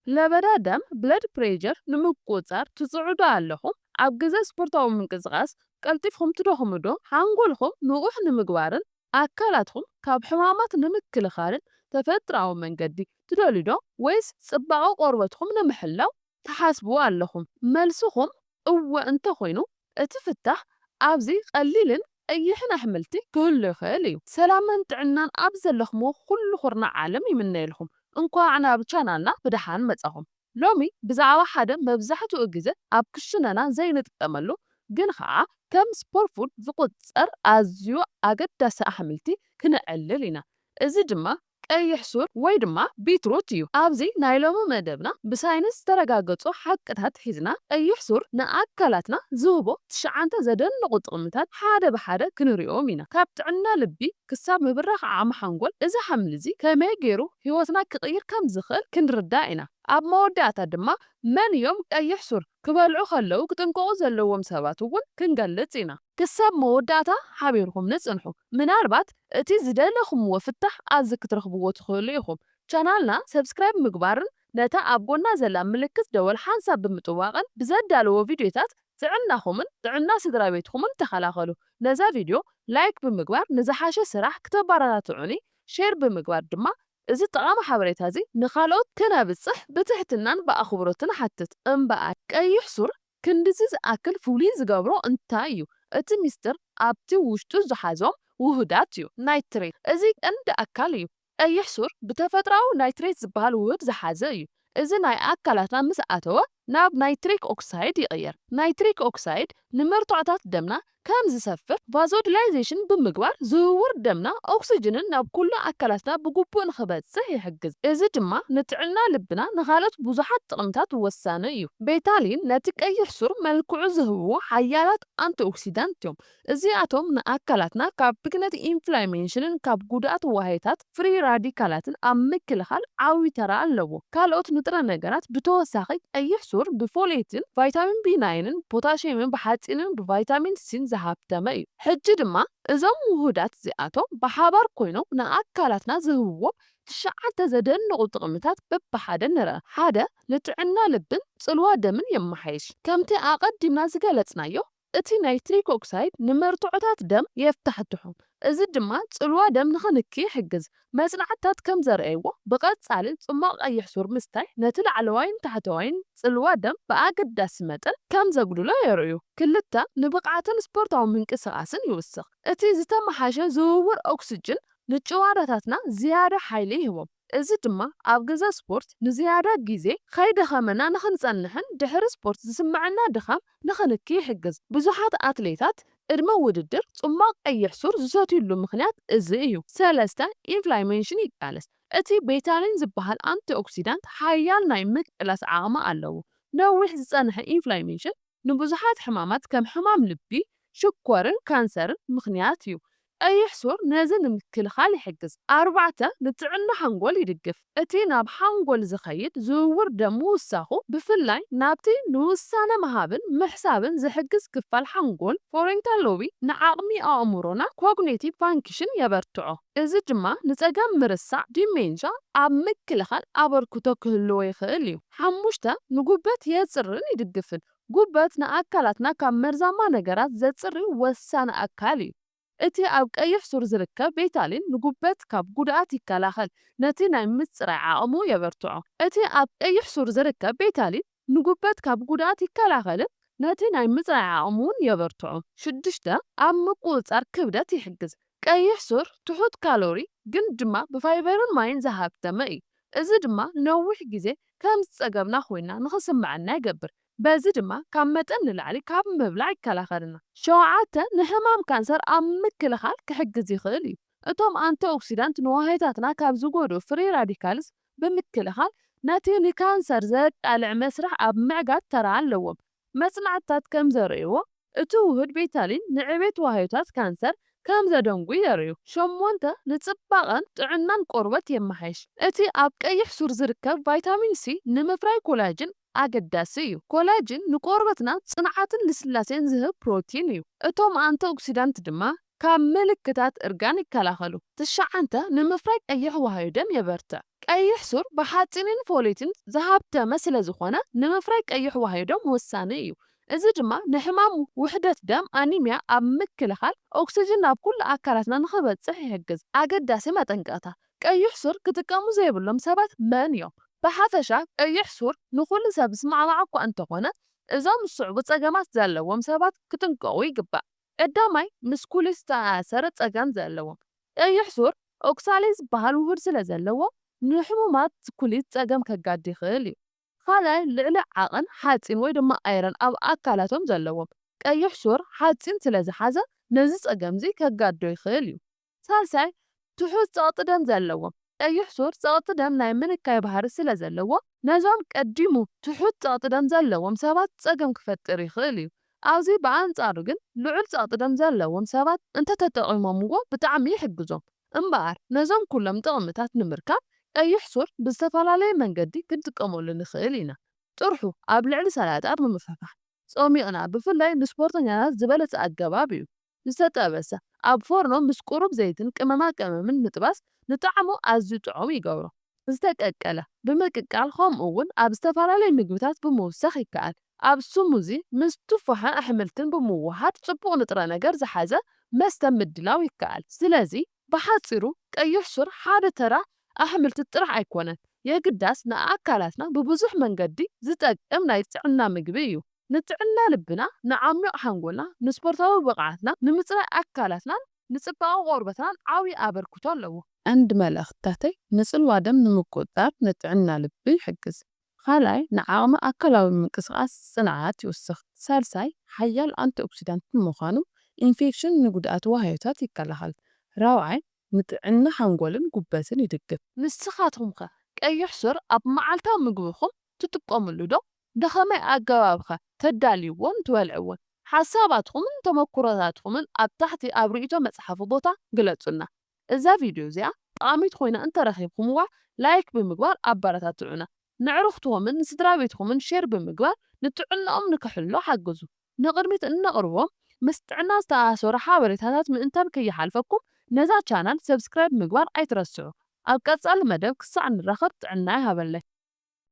ለበዳ ደም፣ ብለድ ፕሬሸር፣ ንምቁጽጻር ትጽዕዱ ኣለኹም? ኣብ ግዜ ስፖርታዊ ምንቅስቓስ ቀልጢፍኩም ትደኽሙ ዶ? ሓንጎልኩም ንቑሕ ንምግባርን ኣካላትኩም ካብ ሕማማት ንምክልኻልን ተፈጥሮኣዊ መንገዲ ትደልዩ ዶ? ወይስ ጽባቐ ቆርበትኩም ንምሕላው ትሓስቡ ኣለኹም? መልስኹም እወ እንተኾይኑ፣ እቲ ፍታሕ ኣብዚ ቀሊልን ቀይሕን ኣሕምልቲ ክህሉ ይኽእል እዩ። ሰላምን ጥዕናን ኣብ ዘለኹምዎ ኩሉ ኩርናዕ ዓለም ይምነየልኩም። እንኳዕ ናብ ቻናልና ብደሓን መጻኹም። ሎሚ ብዛዕባ ሓደ መብዛሕትኡ ግዜ ኣብ ክሽነና ዘይንጥቀመሉ ግን ኸኣ ከም ሱፐርፉድ ዝቑጸር ኣዝዩ ኣገዳሲ ኣሕምልቲ ክነዕልል ኢና። እዚ ድማ ቀይሕ ሱር ወይ ድማ ቢትሩት እዩ። ኣብዚ ናይ ሎሚ መደብና ብሳይንስ ዝተረጋገጹ ሓቅታት ሒዝና፣ ቀይሕ ሱር ንኣካላትና ዝህቦ ትሽዓተ ዘደንቑ ጥቕምታት ሓደ ብሓደ ክንሪኦም ኢና። ካብ ጥዕና ልቢ ክሳብ ምብራኽ ዓቕሚ ሓንጎል፣ እዚ ሓምሊ እዚ ከመይ ገይሩ ህይወትና ክቕይር ከም ዝኽእል ክንርዳእ ኢና። ኣብ መወዳእታ ድማ መን እዮም ቀይሕ ሱር ክበልዑ ከለዉ ክጥንቀቑ ዘለዎም ሰባት እውን ክንገልጽ ኢና። ክሳብ መወዳእታ ሓቢርኩም ንጽንሑ። ምናልባት እቲ ዝደለኹምዎ ፍታሕ ኣብዚ ክትረኽብዎ ትኽእሉ ኢኹም። ቻናልና ሰብስክራይብ ምግባርን ነታ ኣብ ጎና ዘላ ምልክት ደወል ሓንሳብ ብምጥዋቕን ብዘዳለዎ ቪድዮታት ጥዕናኹምን ጥዕና ስድራ ቤትኩምን ተኸላኸሉ። ነዛ ቪድዮ ላይክ ብምግባር ንዝሓሸ ስራሕ ክተባራታትዑኒ፣ ሼር ብምግባር ድማ እዚ ጠቓሚ ሓበሬታ እዚ ንኻልኦት ክነብጽሕ ብትሕትናን ብኣኽብሮትን እሓትት። እምበኣር፣ ቀይሕ ሱር ክንድዚ ዝኣክል ፍሉይ ዝገብሮ እንታይ እዩ? እቲ ሚስጥር ኣብቲ ውሽጡ ዝሓዞም ውሁዳት እዩ። ናይትሬት፣ እዚ ቀንዲ ኣካል እዩ። ቀይሕ ሱር ብተፈጥሮኣዊ ናይትሬት ዝበሃል ውሁድ ዝሓዘ እዩ። እዚ ናይ ኣካላትና ምስ ኣተወ ናብ ናይትሪክ ኦክሳይድ ይቕየር። ናይትሪክ ኦክሳይድ ንመርትዖታት ደምና ከም ዝሰፍር ቫዞዲላይዜሽን ብምግባር ዝውውር ደምና ኦክስጅንን ናብ ኩሉ ኣካላትና ብግቡእ ንኽበጽሕ ይሕግዝ። እዚ ድማ ንጥዕና ልብና ንኻልኦት ብዙሓት ጥቕምታት ወሳኒ እዩ። ቤታሊን ነቲ ቀይሕ ሱር መልክዑ ዝህብዎ ሓያላት ኣንቲኦክሲዳንት እዮም። እዚኣቶም ንኣካላትና ካብ ብግነት ኢንፍላሜሽንን ካብ ጉድኣት ዋህዮታት ፍሪ ራዲካላትን ኣብ ምክልኻል ዓብዪ ተራ ኣለዎ። ካልኦት ንጥረ ነገራት ብተወሳኺ ቀይሕ ሱር ብፎሌትን ቫይታሚን ቢ ናይንን ፖታሽየምን ብሓጺንን ብቫይታሚን ሲን ዝሃብተመ እዩ። ሕጂ ድማ እዞም ውሁዳት እዚኣቶም ብሓባር ኮይኖም ንኣካላትና ዝህብዎ ትሽዓተ ዘደንቑ ጥቕምታት በብሓደ ንርኣ። ሓደ፣ ንጥዕና ልብን ጽልዋ ደምን የመሓይሽ። ከምቲ ኣቐዲምና ዝገለጽናዮ፣ እቲ ናይትሪክ ኦክሳይድ ንመርትዖታት ደም የፍታሕትሖም። እዚ ድማ ጽልዋ ደም ንኽንኪ ይሕግዝ። መጽናዕትታት ከም ዘርእይዎ፣ ብቐጻሊ ጽማቕ ቀይሕ ሱር ምስታይ ነቲ ላዕለዋይን ታሕተዋይን ጽልዋ ደም ብኣገዳሲ መጠን ከም ዘጉድሎ የርእዩ። ክልተ፣ ንብቕዓትን ስፖርታዊ ምንቅስቓስን ይውስኽ። እቲ ዝተመሓሸ ዝውውር ኦክስጅን ንጭዋዳታትና ዝያዳ ሓይሊ ይህቦም። እዚ ድማ ኣብ ግዜ ስፖርት ንዝያዳ ግዜ ከይደኸመና ንኽንጸንሕን ድሕሪ ስፖርት ዝስምዐና ድኻም ንኽንኪ ይሕግዝ። ብዙሓት ኣትሌታት ቅድመ ውድድር ጽማቕ ቀይሕ ሱር ዝሰትዩሉ ምኽንያት እዚ እዩ። ሰለስተ፣ ኢንፍላሜሽን ይቃለስ። እቲ ቤታሊን ዝበሃል ኣንቲኦክሲዳንት ሓያል ናይ ምቅላስ ዓቕሚ ኣለዎ። ነዊሕ ዝጸንሐ ኢንፍላሜሽን ንብዙሓት ሕማማት ከም ሕማም ልቢ፣ ሽኮርን ካንሰርን ምኽንያት እዩ። ቀይሕ ሱር ነዚ ንምክልኻል ይሕግዝ። ኣርባዕተ፣ ንጥዕና ሓንጎል ይድግፍ። እቲ ናብ ሓንጎል ዝኸይድ ዝውውር ደም ምውሳኹ፣ ብፍላይ ናብቲ ንውሳነ ምሃብን ምሕሳብን ዝሕግዝ ክፋል ሓንጎል፣ ፍሮንታል ሎቢ፣ ንዓቕሚ ኣእምሮና፣ ኮግኒቲቭ ፋንክሽን፣ የበርትዖ። እዚ ድማ ንጸገም ምርሳዕ፣ ዲሜንሻ፣ ኣብ ምክልኻል ኣበርክቶ ክህልዎ ይኽእል እዩ። ሓሙሽተ፣ ንጉበት የጽርን ይድግፍን። ጉበት ንኣካላትና ካብ መርዛማ ነገራት ዘጽሪ ወሳኒ ኣካል እዩ። እቲ ኣብ ቀይሕ ሱር ዝርከብ ቤታሊን ንጉበት ካብ ጉድኣት ይከላኸል፣ ነቲ ናይ ምጽራይ ዓቕሙ የበርትዖ። እቲ ኣብ ቀይሕ ሱር ዝርከብ ቤታሊን ንጉበት ካብ ጉድኣት ይከላኸልን ነቲ ናይ ምጽራይ ዓቕሙ እውን የበርትዖ። ሽዱሽተ፣ ኣብ ምቁጽጻር ክብደት ይሕግዝ። ቀይሕ ሱር ትሑት ካሎሪ ግን ድማ ብፋይበርን ማይን ዝሃብተመ እዩ። እዚ ድማ ንነዊሕ ግዜ ከም ዝጸገብና ኮይና ንኽስምዐና ይገብር። በዚ ድማ ካብ መጠን ንላዕሊ ካብ ምብላዕ ይከላኸልና። ሸውዓተ፣ ንሕማም ካንሰር ኣብ ምክልኻል ክሕግዝ ይኽእል እዩ። እቶም ኣንቲኦክሲዳንት ንዋህዮታትና ካብ ዝጎድኡ ፍሪ ራዲካልስ ብምክልኻል ነቲ ንካንሰር ዘቃልዕ መስርሕ ኣብ ምዕጋት ተራ ኣለዎም። መጽናዕትታት ከም ዘርእይዎ፣ እቲ ውሁድ ቤታሊን ንዕቤት ዋህዮታት ካንሰር ከም ዘደንጉ የርእዩ። ሸሞንተ፣ ንጽባቐን ጥዕናን ቆርበት የመሓይሽ። እቲ ኣብ ቀይሕ ሱር ዝርከብ ቫይታሚን ሲ ንምፍራይ ኮላጅን ኣገዳሲ እዩ። ኮላጅን ንቆርበትና ጽንዓትን ልስላሴን ዝህብ ፕሮቲን እዩ። እቶም ኣንቲኦክሲዳንት ድማ ካብ ምልክታት እርጋን ይከላኸሉ። ትሽዓተ፣ ንምፍራይ ቀይሕ ዋህዮ ደም የበርትዕ። ቀይሕ ሱር ብሓጺንን ፎሌትን ዝሃብተመ ስለ ዝኾነ፣ ንምፍራይ ቀይሕ ዋህዮ ደም ወሳኒ እዩ። እዚ ድማ ንሕማም ውሕደት ደም፣ ኣኒሚያ፣ ኣብ ምክልኻል፣ ኦክሲጅን ናብ ኩሉ ኣካላትና ንኽበጽሕ ይሕግዝ። ኣገዳሲ መጠንቀቕታ፣ ቀይሕ ሱር ክጥቀሙ ዘይብሎም ሰባት መን እዮም? ብሓፈሻ፣ ቀይሕ ሱር ንኹሉ ሰብ ዝስማዕማዕ እኳ እንተኾነ፣ እዞም ዝስዕቡ ጸገማት ዘለዎም ሰባት ክጥንቀቑ ይግባእ። ቀዳማይ፣ ምስ ኩሊት ዝተኣሳሰረ ጸገም ዘለዎም። ቀይሕ ሱር ኦክሳሌት ዝበሃል ውሁድ ስለ ዘለዎ፣ ንሕሙማት ኩሊት ጸገም ከጋድ ይኽእል እዩ። ካልኣይ፣ ልዕሊ ዓቐን ሓጺን ወይ ድማ ኣይረን ኣብ ኣካላቶም ዘለዎም። ቀይሕ ሱር ሓጺን ስለ ዝሓዘ፣ ነዚ ጸገምዚ ከጋዶ ይኽእል እዩ። ሳልሳይ፣ ትሑት ጸቕጢ ደም ዘለዎም። ቀይሕ ሱር ጸቕጢ ደም ናይ ምንካይ ባህሪ ስለ ዘለዎ፣ ነዞም ቀዲሙ ትሑት ጸቕጢ ደም ዘለዎም ሰባት ጸገም ክፈጥር ይኽእል እዩ። ኣብዚ ብኣንጻሩ ግን ልዑል ጸቕጢ ደም ዘለዎም ሰባት እንተተጠቒሞምዎ ብጣዕሚ ይሕግዞም። እምበኣር ነዞም ኩሎም ጥቕምታት ንምርካብ ቀይሕ ሱር ብዝተፈላለየ መንገዲ ክንጥቀመሉ ንኽእል ኢና። ጥርሑ ኣብ ልዕሊ ሰላጣ ብምፍሕፋሕ ጸሚቕና፣ ብፍላይ ንስፖርተኛታት ዝበለጸ ኣገባብ እዩ። ዝተጠበሰ ኣብ ፎርኖ ምስ ቁሩብ ዘይትን ቅመማ ቅመምን ምጥባስ ንጣዕሙ ኣዝዩ ጥዑም ይገብሮ። ዝተቀቀለ ብምቅቃል ከምኡ እውን ኣብ ዝተፈላለዩ ምግብታት ብምውሳኽ ይከኣል። ኣብ ስሙዚ ምስ ቱፋሕን ኣሕምልትን ብምውሃድ ጽቡቕ ንጥረ ነገር ዝሓዘ መስተ ምድላው ይከኣል። ስለዚ ብሓጺሩ ቀይሕ ሱር ሓደ ተራ ኣሕምልቲ ጥራሕ ኣይኮነን፣ የግዳስ ንኣካላትና ብብዙሕ መንገዲ ዝጠቅም ናይ ጥዕና ምግቢ እዩ። ንጥዕና ልብና፣ ንዓሚቕ ሓንጎልና፣ ንስፖርታዊ ብቕዓትና፣ ንምጽራይ ኣካላትናን ንጽባቐ ቆርበትናን ዓብዪ ኣበርክቶ ኣለዎ። ቀንዲ መልእኽትታተይ ንጽልዋ ደም ንምቁጽጻር ንጥዕና ልቢ ይሕግዝ። ካልኣይ ንዓቕሚ ኣካላዊ ምንቅስቓስ ጽንዓት ይውስኽ። ሳልሳይ ሓያል ኣንቲኦክሲዳንት ብምዃኑ ኢንፌክሽን ንጉድኣት ዋህዮታት ይከላኸል። ራብዓይ ንጥዕና ሓንጎልን ጉበትን ይድግፍ። ንስኻትኩም ከ ቀይሕ ሱር ኣብ መዓልታዊ ምግብኹም ትጥቀምሉ ዶ? ብኸመይ ኣገባብ ከ ተዳልይዎን ትበልዕዎን? ሓሳባትኩምን ተመኩሮታትኩምን ኣብ ታሕቲ ኣብ ርእይቶ መጽሓፊ ቦታ ግለጹልና። እዛ ቪድዮ እዚኣ ጠቓሚት ኮይና እንተረኺብኩምዋ ላይክ ብምግባር ኣበረታትዑና። ንዕሩኽትኩምን ንስድራ ቤትኩምን ሼር ብምግባር ንጥዕናኦም ንክሕሎ ሓግዙ። ንቕድሚት እነቕርቦም ምስ ጥዕና ዝተኣሳሰሩ ሓበሬታታት ምእንታን ከይሓልፈኩም ነዛ ቻናል ሰብስክራይብ ምግባር ኣይትረስዑ። ኣብ ቀጻሊ መደብ ክሳዕ ንራኸብ ጥዕና ይሃበለይ።